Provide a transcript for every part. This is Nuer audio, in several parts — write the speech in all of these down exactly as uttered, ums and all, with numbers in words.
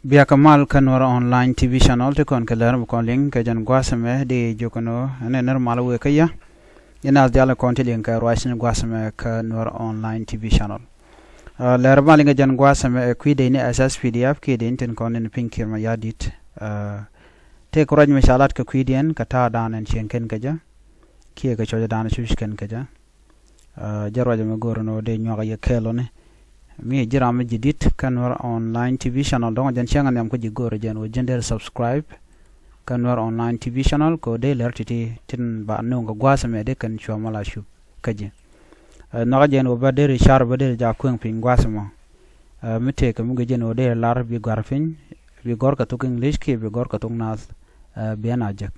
Biakä mal kä Nuɛr Online T V channel ti kɔn kɛ lɛr mi kɔn liŋ kɛ jɛn gua̱a̱th ɛmɛ di jiök ɛn ɣöö ɛn ɛ nɛr mal wëë kä yɛ. Yɛn naath diaal kɔn ti liŋ kɛ ruac ni gua̱a̱th ɛmɛ kä Nuɛr Online T V channel. Lɛr mal liŋ kɛ jɛn gua̱a̱th ɛmɛ ɛ kui̱ dec ni S S P D F kiɛ dec ni tin kɔn ni piny Kiir Mayardit. Tëëkɛ ruac mi ca lat kɛ kui̱diɛn kɛ ta̱a̱dan ɛn cieŋ kɛn kɛ jɛ kiɛ kɛ cuɔcdan cuc kɛn kɛ jɛ. Jɛ ruacɛ mi go̱o̱r ni wä dee nyuak yɛ kɛɛl ɔni. Mi ji̱ ram mi ji̱ di̱t kä Nuɛr Online T V channel dɔ̱ŋ jɛn cäŋ a nhiam kä ji̱ go̱o̱r jɛn wä ji̱n dee subscribe kä Nuɛr Online T V channel kɛ wä dee lɛr ti̱ti̱ tin ba nuŋ kɛ gua̱a̱th ɛmɛ dee kɛn cua mal a cup kä ji̱. Nhɔakä jɛn wä bä dee ri car bä dee ri ja kueŋ piny gua̱a̱th ɛmɔ. Mi tëëkɛ mi guic jɛn wä dee ri lar bi gɔ̱a̱r piny bi gɔ̱r kɛ thok English kiɛ bi gɔ̱r kɛ thok naath. Biɛn a jek.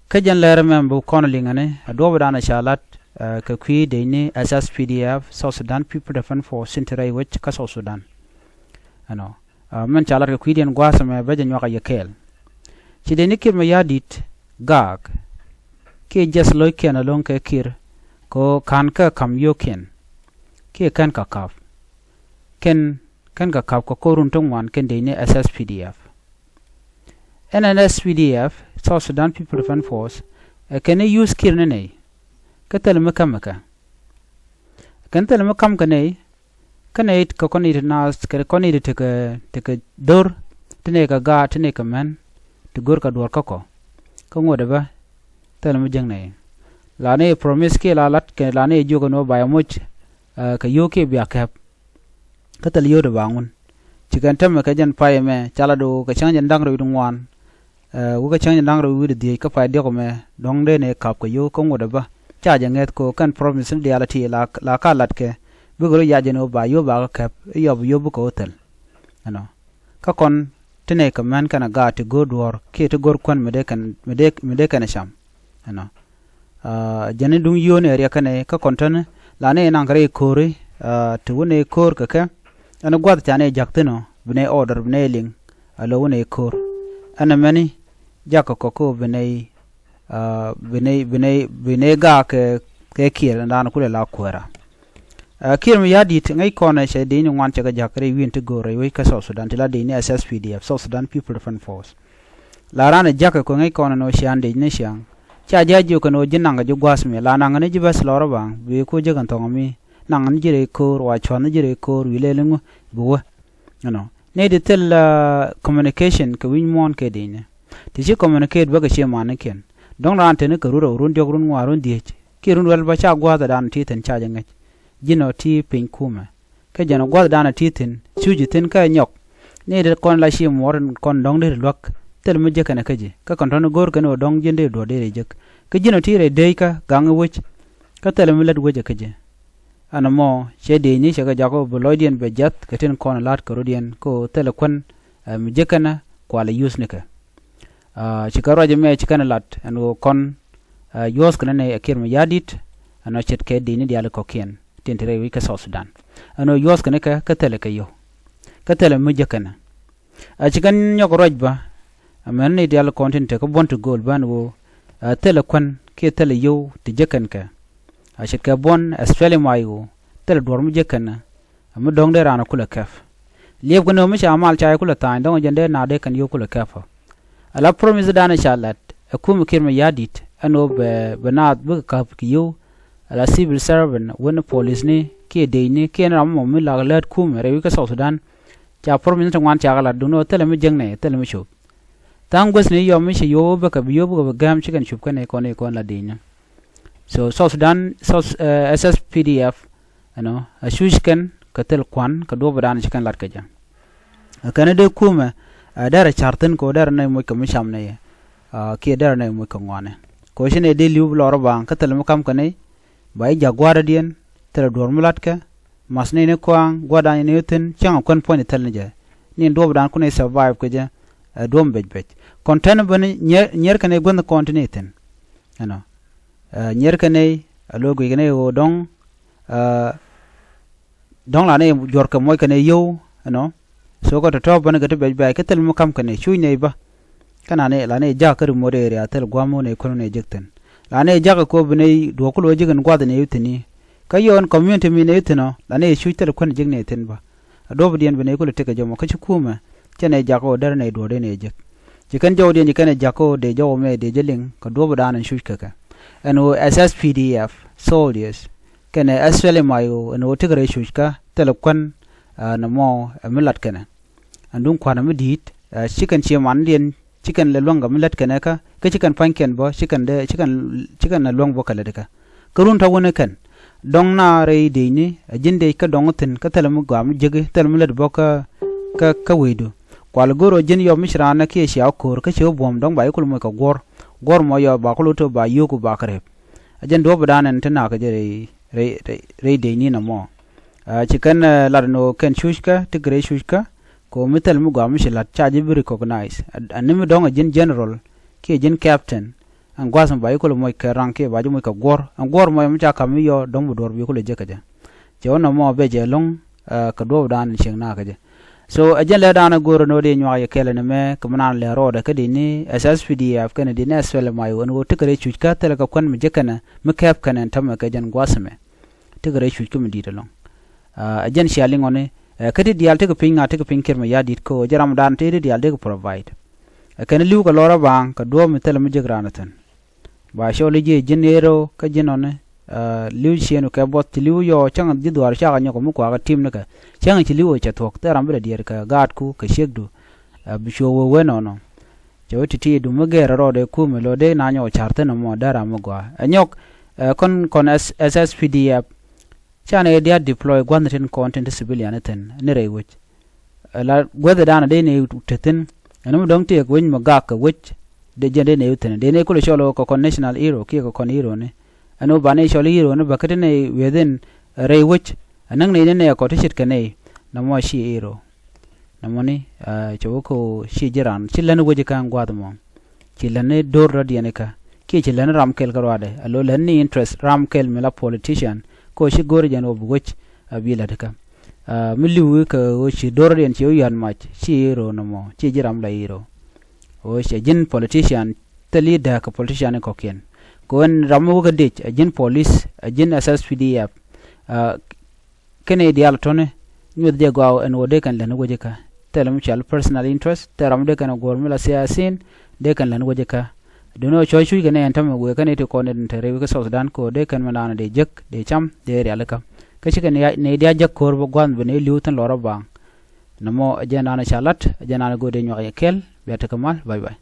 Kä jɛn lɛr mɛm bi kɔn liŋäni a duɔ̱ɔ̱pdan a ca lat kɛ kui̱ dec ni S S P D F, South Sudan People Defense Force, tin te rɛy wec kä South Sudan. Ɛnɔ mɛn ca lat kɛ kui̱diɛn gua̱a̱th ɛmɛ bɛ jɛ nyuak a yɛ kɛɛl. Ci dec ni Kiir Mayardit gaak kiɛ jiɛth lo̱ckiɛn alo̱ŋ kɛ Kiir kɛ ɣöö ka̱n kä ka̱m yio̱o̱kiɛn kiɛ kɛn kɛ ka̱p kɛn kɛn kɛ ka̱p kɛ ko̱r run ti ŋuan kɛn dec ni S S P D F. Ɛn ɛn S P D F, South Sudan People Defense Force, ɛ kɛn i̱ use Kiir ni nɛy. Kä thilɛ mi ka̱m ɛ kɛ. Kɛn thilɛ mi ka̱m kɛ nɛy. Kä nɛy kɛ kɔn i̱ ti naath kɛ kɔn i̱ ti tekɛ tekɛ do̱r ti nɛy kɛ gaat ti nɛy kɛ män ti go̱r kɛ duɔ̱ɔ̱r kä kɔ. Kä ŋuɔ̱t ɛ bä thilɛ mi jiäk nɛy. La nɛy promise kiɛ la lat kɛ la nɛy jiök ɛn ɣöö ba yɛ moc kɛ yio̱o̱k kiɛ bia kɛp. Kä thil yio̱o̱t ɛ ba ŋun ci kɛn tämɛ kɛ jɛn pay ɛmɛ ca lat ɣöö kɛ cäŋ jɛn da̱ŋ rɛw wi̱cdɛ ŋuan. Wä kɛ cäŋ jɛn da̱ŋ rɛw wi̱cdɛ dhieec kä pay diɔ̱k ɛmɛ dɔ̱ŋ dee nɛ ka̱p kɛ yio̱o̱k kä ŋut ɛ bä ca jɛ ŋäth kɛ ɣöö kɛn promise ni diaal ɛ ti la ka lat kɛ bikɛ rɔ yac jɛn ɣöö ba yio̱o̱k ba kɛ kɛp i̱ yɔp yio̱o̱k bikɛ ɣöö thil. Ɛnɔ kä kɔn ti nɛy kɛ män kɛn ɛ gaat ti go̱o̱r duɔ̱ɔ̱r kiɛ ti go̱o̱r kuän mi dee kɛn mi dee mi dee kɛn ɛ cam. Ɛnɔ Jɛn ni duŋ yio̱o̱n ɛ riɛk kɛn ɛ kä kɔn tän la ni naŋ kɛ rɛy ko̱ri. Ti wä ni ko̱r kɛ kɛ ɛn gua̱th ca ni ja̱k thi̱n ɔ bi ni order bi ni liŋ. A lo̱ wä ni ko̱r ɛn ɛmɛni ja̱k kɛ kɔk kä bi ni bi ni bi ni bi ni gaak kɛ kɛ Kiir ɛn daan kulɛ la kuäärä. Kiir Mayardit ŋäc kɔn ɛ cɛ dec ni ŋuan cɛ kɛ ja̱k rɛy wi̱i̱n ti go̱o̱r rɛy wec kä South Sudan ti la dec ni S S P D F, South Sudan People Defense Force. La raan ɛ ja̱k kɛ kueŋ i̱ kɔn ɛn ɣöö ciaŋ dec ni ciaŋ. Ca ji̱ a jiök ɛn ɣöö ji̱ naŋ kɛ ji̱ gua̱a̱th mi la naŋ ni ji̱ bäth lɔr ɛ baŋ bi ku jiäk ɛn thɔŋ mi naŋ ni ji̱ rɛy ko̱o̱r wa cua̱th ni ji̱ rɛy ko̱o̱r wi̱i̱ lɛl iŋu bi wä. Ɛnɔ ni di thil communication kɛ wi̱ny muɔ̱ɔ̱n kɛ dec ni ti ci communicate bä kɛ cie manikiɛn. Dɔ̱ŋ raan teni kɛ run rɛw run diɔ̱k run ŋuan run dhiec kiɛ run wäl bä ca gua̱a̱th ɛ daan ti thi̱n ca jɛ ŋäc. Ji̱n ɔ ti piny kumɛ. Kä jɛn ɔ gua̱thdan a ti thi̱n cuc thi̱n kä nyɔk. Ni dee kɔn la ci muɔr kɔn dɔ̱ŋ dee luäk thil mi jek kɛn kä ji̱ kä kɔn tɔ̱ni go̱o̱r kɛn ɣöö dɔ̱ŋ ji̱n dee duɔ̱ɔ̱r dee rɛy jek. Kä ji̱n ɔ ti rɛy dec kä gaŋ i̱ wec. Kä thil mi lät wec kä ji̱. Ɛn ɛmɔ cɛ dec ni cɛ kɛ jak ɣöö bi lɔcdiɛn bɛ jiath kɛ tin kɔn la̱t kɛ rɔ̱diɛn kä ɣöö thil kuän mi jek kɛn kualɛ yuth nikɛ. Ci kɛ ruac ɛmɛ ci kɛn lat ɛn ɣöö kɔn yuɔ̱th kɛn ni ɛ Kiir Mayardit. Ɛn ɔ ce̱tkɛ dec ni diaal kɔ̱kiɛn tin te rɛy wec kä South Sudan. Ɛn ɣöö yuɔ̱th kɛn kɛ kä thilɛ kɛ yio̱w kä thilɛ mi jek kɛn. A ci kɛn nyɔk ruac bä. Ɛmɛn ni diaal kɔn tin te kä buɔ̱n ti gööl bä ɛn ɣöö thilɛ kuän kiɛ thilɛ yio̱w ti jek kɛn kɛ. A ce̱tkɛ buɔ̱n especially may ɣöö thilɛ duɔ̱ɔ̱r mi jek kɛn. Mi dɔ̱ŋ dee raan kulɛ kɛp. Liɛpkɛ ni ɣöö mi ca mal ca kulɛ tha̱a̱ny dɔ̱ŋ jɛn dee na dee kɛn yio̱w kulɛ kɛp. Ala promise dan ca lat ɛ kum Kiir Mayardit ɛn ɣöö bɛ bɛ naath bikɛ ka̱p kɛ yio̱w. Ala civil servant wen policeni kiɛ decni kiɛ ni ram mɔ mi lak lät kum rɛy wi̱c kä South Sudan. Ca promise ni ti ŋuan cakɛ lat duŋni ɣöö thilɛ mi jiäknɛ thilɛ mi cop. Tha̱a̱ŋ guäthni yɔm mi ci yio̱w bikɛ bi yio̱w bikɛ bi gɛm ci kɛn cop kɛn i̱ kɔn i̱ kɔn la decni. So South Sudan South S S P D F ɛnɔ a cuc kɛn kɛ thil kuan kɛ duɔ̱ɔ̱p dan ci kɛn lat kɛ jɛ. Kɛn dee kumɛ ɛ derɛ ca̱r thi̱n kɛ ɣöö derɛ nɛy moc kɛ mi cam nɛy kiɛ derɛ nɛy moc kɛ ŋuani. Kɛ ɣöö ci nɛy dee li̱w bi lɔr baŋ kä thil mi ka̱m kɛ nɛy ba ji̱ ja̱k gua̱a̱rädiɛn thilɛ duɔ̱ɔ̱r mi la̱tkɛ. Ma̱th nɛy ni kɔaŋ gua̱a̱rdan ni thi̱n cäŋɛ kuän puɔ̱ny thil ni jɛ. Ni duɔ̱ɔ̱pdan kun i̱ survive kɛ jɛ ɛ duɔ̱ɔ̱p bec bec. Kɔn tɛn bä ni nyier kɛ nɛy guänh kɔn ti ni thi̱n. Ɛnɔ nyier kɛ nɛy a lo̱ guic kɛ nɛy ɣöö dɔ̱ŋ dɔ̱ŋ la ni juɔ̱r kɛ muɔc kɛn ɛ yio̱w ɛnɔ. So kɛ tɔ̱tɔ̱ bäni kɛ ti bɛc bɛc kä thil mi ka̱m kɛn ɛ cuc nɛy bä. Kä na ni la ni jak kä remote area thil gua̱a̱m wä nɛy kuän wä nɛy jek thi̱n. La ni jak kɛ ko̱o̱p bi nɛy duɔ̱ɔ̱k kulɛ wä jek in gua̱th nɛy wä thi̱n i̱ kä yɔɔn community mi nɛy wä thi̱n ɔ la ni cuc thil kuän jek nɛy thi̱n bä. Ɛ duɔ̱ɔ̱pdiɛn bi nɛy kulɛ tekɛ jɔmɔ kä ci kumɛ cɛ nɛy jakä ɣöö derɛ nɛy duɔ̱ɔ̱r dee nɛy jek. Ci kɛn jɔwdiɛn ci kɛn ɛ jakä ɣöö dee jɔwä mɛ dee jɛ liŋ kɛ duɔ̱ɔ̱pdan ɛn cuc kɛ kɛ. Ɛn ɣöö S S P D F soldiers kɛnɛ S P L M I O ɛn ɣöö tekɛ rɛy cuc kä thilɛ kuän, ah, nɔmɔ ɛ mi lat kɛnɛ. Ɛn duŋ kua̱n ɛ mi di̱i̱t, ah, ci kɛn cie mandiɛn ci kɛn lɛ luäŋ kɛ mi lät kɛnɛ kä, kä ci kɛn pa̱nykiɛn bä ci kɛn dee ci kɛn ci kɛn lɛ luäŋ bä kɛ lät kä. Kä run tɔ̱ wun ɛ kɛn dɔ̱ŋ na rɛy dëëcni ɛ ji̱n dëëc kä dɔ̱ŋ thi̱n kä thilɛ mi gɔaa mi jiäki thilɛ mi lät bä kä kä kä wecdu. Kual go̱r ɔ ji̱n yɔp mi ci raan ɛ kiɛ cia ko̱o̱r kä ci wä buɔ̱m dɔ̱ŋ ba yi kul moc kɛ guɔ̱r. Guɔ̱r mɔ yɔp ba kul wä to̱ ba yio̱o̱k ba kɛ rep. Ɛ jɛn duɔ̱ɔ̱pdan ɛn ti nakä jɛ rɛy rɛy rɛy rɛy dëëcni nɔmɔ. Ah, ci kɛn, eh, lat ɛn ɣöö kɛn cuc kä ti kɛ rɛy cuc kä kɛ ɣöö mi thil mi gɔaa mi ci la̱t ca ji̱ bi recognize. Ɛ, ɛ ni mi dɔ̱ŋ ɛ ji̱n general kiɛ ji̱n captain. Ɛn gua̱th mi ba ji̱ kulɛ moc kɛ raŋ kiɛ ba ji̱ moc kɛ guɔ̱r. Ɛn guɔ̱r mɔ yɛ mi ca ka̱m mi yɔ dɔ̱ŋ bi duɔ̱ɔ̱r bi kulɛ jek kɛ jɛ. Cɛ wä nɔmɔ bɛ jɛ lo̱ŋ, eh, kɛ duɔ̱ɔ̱pdan ɛn cieŋ nakä jɛ. So ɛ jɛn lɛ da̱a̱n ɛ go̱o̱r ɛn ɣöö dee nyuak yɛ kɛl ɛn ɛmɛ kɛ mi naan lɛ rɔɔdɛ kä dee ni S S P D F kɛnɛ dee ni S P L M I O ɛn ɣöö ti kɛ rɛy cuc kä thilɛ kɛ kuän mi jek kɛnɛ mi kɛp kɛnɛ ɛn tämɛ kɛ jɛn gua̱th ɛmɛ. Tekɛ rɛy cuc kä mi di̱i̱t ɛlɔ̱ŋ. Ah, ɛ jɛn cia liŋɔni, eh, kä ti diaal tekɛ piny ŋa̱ tekɛ piny Kiir Mayardit kä ɣöö jɛ ramdan te ti diaal tekɛ provide. Ɛ kɛn li̱w kɛ lɔrä baaŋ kɛ duɔ̱ɔ̱p mi thilɛ mi jek raan ɛ thi̱n. Ba cɔl i̱ ji̱ ji̱n ëë rɛw kä ji̱n ɔni, ah, li̱w ciëënu kɛ buɔth ci li̱w yɔɔ cäŋ ji̱ dhuaar cakɛ nyɔk mi kuakä tim ni kɛ. Cäŋ ci li̱w ɔ cɛ thuɔ̱k thil ram bi lɛ diɛɛr kɛ gaatku kɛ ciekdu. Ah, bi cuɔ wee wen ɔnɔ. Cɛ wä ti̱ti̱ dum mi gɛɛr rɔɔdɛ kumɛ lo̱ dee na nyɔk ca̱r thi̱n ɛmɔ dee ram mi gɔaa. Ɛ nyɔk, eh, kɔn kɔn S-, S S P D F. Canɛ diaal deploy gua̱thni tin kɔn tin ti civilian ni thi̱n ni rɛy wec. Ɛ la guäthdan dee ni te thi̱n. Ɛn mi dɔ̱ŋ tëëk wec mi gak kɛ wec. Dee jɛn dee ni wec thi̱n dee ni kulɛ cɔl kɛ kɔn national hero kiɛ kɛ kɔn hero ni. Ɛn mi ba ni cɔl hero ni bä kä ti ni within rɛy wec. Ɛ näk ni ni nɛ kɔ ti ce̱tkɛ nɛy. Nɔmɔ ci hero. Nɔmɔni, ah, cɛ wä ko ci ji̱ raan ci län wec kä ɛn gua̱a̱th mɔ. Ci län ni do̱r rɔ̱diɛn kä kiɛ ci län ni ram kɛl kä ruaadɛ a lo län ni interest ram kɛl mi la politician. Ko ci go̱r jɛn wä bi wec a bi lät kä. Ah, mi li̱w kɛ wä ci do̱r rɔ̱diɛn ci wä yuan mac ci hero nɔmɔ ci ji̱ ram la hero. Wä cɛ ji̱n politician thil i̱ dääk kɛ politician in kɔ̱kiɛn. Kɛ ɣän ram mi wä kä dec a ji̱n police a ji̱n S S P D F. Ah, kɛnɛ diaal tɔni nyuɔth jɛ gɔaa ɛn ɣöö dee kɛn lɛn wecä kä. Thilɛ mi cɔal personal interest thilɛ ram dee kɛn a guɔ̱r mi la siasin dee kɛn lɛn wecä kä. Duundɛ ɣöö cɔc cuc kɛnɛ ɛn tämɛ wëë kɛnɛ ti kɔn in te rɛw kɛ South Sudan kɛ ɣöö dee kɛn mi naan dee jek dee cam dee rialikä. Kä ci kɛn nɛ diaal jek ko̱r bä gua̱th bi nɛ li̱w thi̱n lɔrä baaŋ. Nɔmɔ ɛ jɛn naan ca lat ɛ jɛn naan go̱o̱r dee nyuak yɛ kɛl bia tekɛ mal. Bye bye.